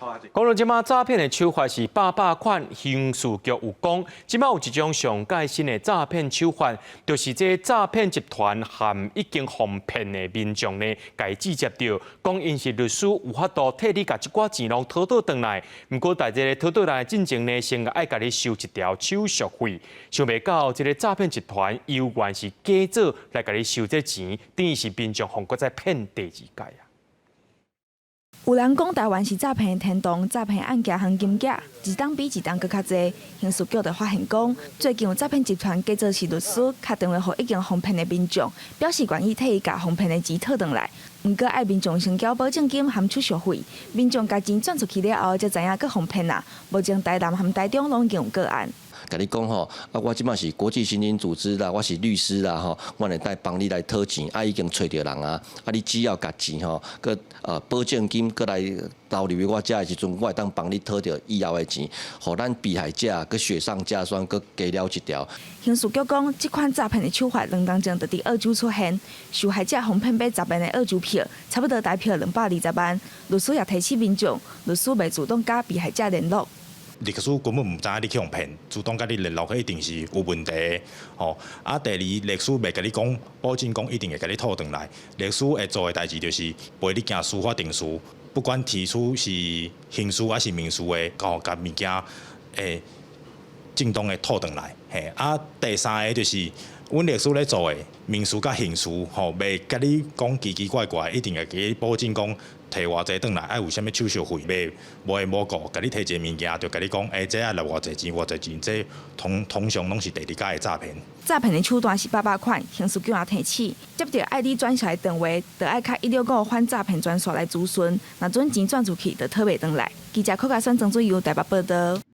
講到這馬詐騙的手法是百百款，刑事局有講，這馬有一種上蓋新的詐騙手法，就是這詐騙集團和已經予騙的民眾呢，共接著，講𪜶是律師有法度替你共這寡錢攏討倒轉來。毋過佇這個討倒來進前呢，先愛共你收一條手續費。想袂到這個詐騙集團猶原是假做來共你收這錢，等於是民眾予閣再騙第二擺啊！有人講台灣是詐騙的天堂，詐騙案件和金額一冬比一冬閣較濟。刑事局就發現講，最近有詐騙集團假做是律師，敲電話予已經予騙的民眾，表示願意替伊共予騙的錢討轉來。毋過愛民眾先繳保證金含手續費，民眾共錢轉出去了後，才知影閣予騙啊！目前台南和台中攏已經有個案。共你講吼，啊，我這馬是國際刑警組織啦，我是律師啦吼，我會當幫你來討錢，啊，已經揣著人啊，啊，你只要共錢吼，閣保證金閣來投入去我遮的時陣，我會當幫你討著以後的錢，予咱被害者閣雪上加霜，閣加了一條。刑事局講，這款詐騙的手法兩冬前就佇澳洲出現，受害者予騙買10萬的澳洲票，差不多台票220萬。律師也提醒民眾，律師袂主動佮被害者聯絡。律師根本毋知影你去予騙，主動佮你聯絡，彼一定是有問題的吼。啊，第二，律師袂共你講，保證講一定會共你討轉來。律師會做的代誌就是陪你行司法程序，不管提出是刑事還是民事的，吼，共物件會正當的討轉來。嘿，啊，第三个就是，阮律師咧做的民事佮刑事，吼，袂共你講奇奇怪怪，一定會共你保證講。提偌濟轉來，愛有啥物手續費，袂無緣無故，共你提一个物件，就共你講，欸，這愛來偌濟錢，偌濟錢，這通常攏是第二階的詐騙。詐騙的手段是百百款，刑事局也提醒，接著愛你轉來的電話，就愛敲165反詐騙專線來諮詢，若準錢轉出去，就討袂轉來。記者柯家選、曾祖佑台北報導。